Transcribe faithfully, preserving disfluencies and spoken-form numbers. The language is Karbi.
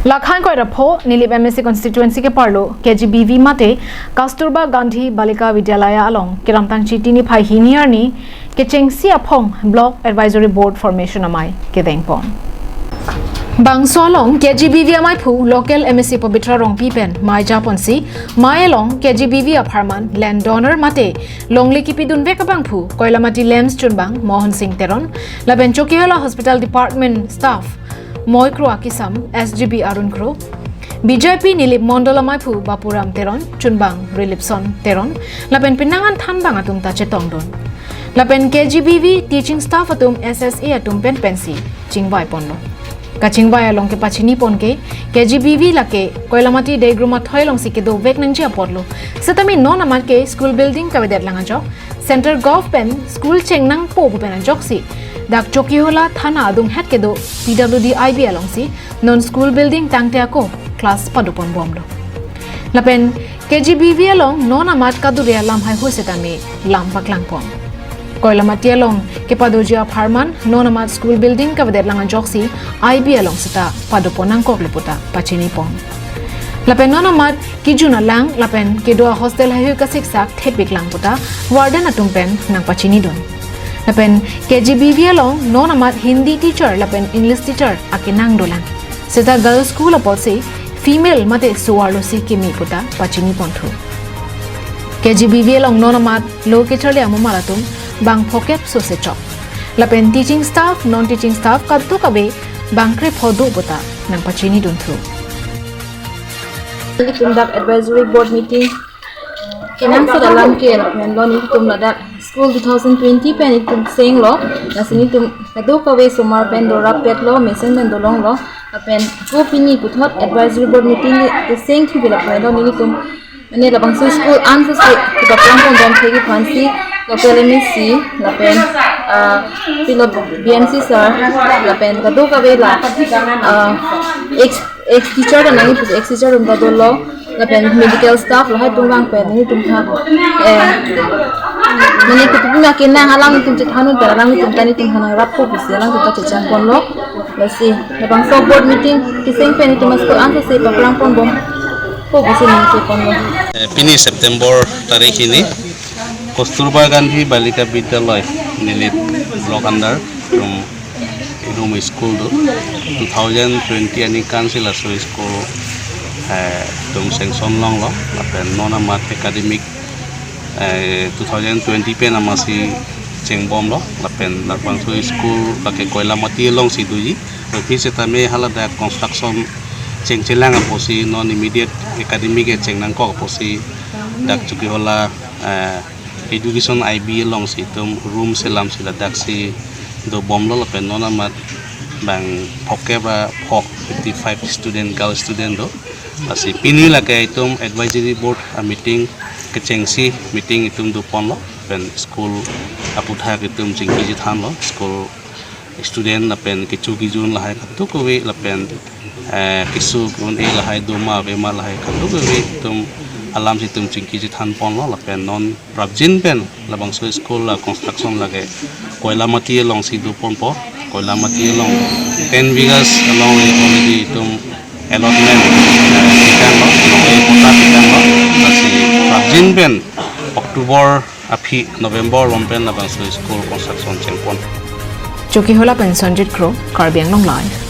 Lakhan koirapho Nilip M A C constituency ke-arlo K G B V mate Kasturba Gandhi Balika Vidyalaya along kedamtang Chiti niphai hini arni kechengsi aphong Block Advisory Board formation amei kedengpon. Bangso along K G B V ameiphu local M A C Pabitra Rongpi pen mei japonsi, mei along K G B V apharman land donor mate longle kipidunvek abangphu Koilamati LAMPS chunbang Mohan Singh Teron, lapen Chokihola Hospital Department staff Moikro Akisam, S G B Arun Kro, B J P Nilip Mondol ameiphu Bapuram Teron, chunbang Rilipson Teron, lapen penang an thanbang atum ta chetongdun. Lapen K G B V teaching staff atum S S A atum pen pensi chingvaiponlo. Kachingvai along kepachinipon ke, K G B V lake Koilamati Degrum athoi alongsi kedovek nangji apotlo. Setame non amat ke school building kavedet lang ajok, Central Gov pen school chengnangpo pu pen ajoksi dak Chokihola thana adunghet kedo P W D I B alongsi non school building tangte ako class padoponbomlo. Lapen K G B V along non amat kadure alam haihui setame lam paklangpon. Koilamati along kepadoji apharman non amat school building kavedet lang ajoksi I B along seta padopon nangkoklo pu ta pachinipon. Lapen non amat kejun alang lapen kedo ahostel haihui kasiksak thepiklang pu ta warden atum pen nangpachinidun. Lapen K G B V along non amat Hindi teacher lapen English teacher akenang dolang. Seta girls school apotsi female mate so-arlosi kimi pu ta pachiniponthu. K G B V along non amat lo kecharli amomar atum bang phokep sose chok. Lapen teaching staff, non teaching staff kadokave bang krepho do pu ta nangpachinidunthu. Nelitum dak advisory board meeting kenangsot alam ke lapen lo nelitum ladak school two thousand twenty pen nelitum chenglo, lasi nelitum kadokave osomar pen dorap petlo, mesen pen dolonglo, lapen ako pini puthot advisory board meeting keseng thupi lapen lo nelitum mane labangso school ansose kepaplangponbom thek aphansi local M A C lapen, ah, pilo B M C sir lapen kadokave la, ah, ex ex teacher ta nangji pu ex teacher atum ta dolo, lapen medical staff lahai atum vang pen nelitum ha, eh, mane kutupima kenang alam nelitum chethanun pen alam nelitum ta nelitum ha nangrappo pusi alam nelitum ta chechangponlo. Lasi labangso board meeting keseng pen nelitum school ansose paplangponbompo pusi nelitum cheponlo. Eh, pini September tarik hini Kasturba Gandhi Balika Vidyalaya Nilip block under rum, rum school do two thousand twenty aningkan si laso school, eh, itum sanction longlo, lapen non amat academic, eh, two thousand twenty pen amatsi chengbomlo, lapen labangso school lake Koilamati alongsi doji. Aphi setame haladak construction chengchelang apotsi non immediate academic e chengnangkok apotsi dak Chokihola, eh, education I B alongsi itum room selamsi ladaksi dobomlo lapen non amat bang phokep ra phok fifty-five student, girl student do. Lasi pini lake itum advisory board a meeting kechengsi meeting itum doponlo, lapen school aputhak itum chingki chethanlo, school student lapen kecho kejun lahai kadokave lapen, eh, keso un-e lahai doma avema lahai kadokave itum alamsi itum chingki chethanponlo, lapen non prapjin pen labangso school a construction lake Koilamati alongsi doponpo, Koilamati along ten bighas along already itum allotment, eh, pitanglo, along e patta pitanglo, lasi prapjin pen October aphi November lom pen labangso school construction chengpon. Chokihola pen Sanjit Kro, Karbi Anglong Live.